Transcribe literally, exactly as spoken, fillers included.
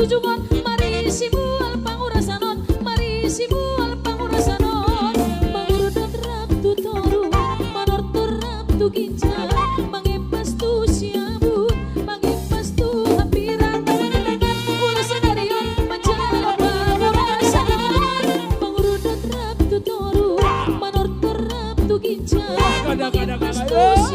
Jungon, marisi mual pangurasan on, marisi mual pangurasan on. Mangurdot rap tu toru, manortor rap tu ginjang, mangempas tu siabut, mangempas tu hambirang. Ulos sadari on manjalo pangurasan on. Mangurdot rap tu toru, manortor rap tu ginjang, mangempas tu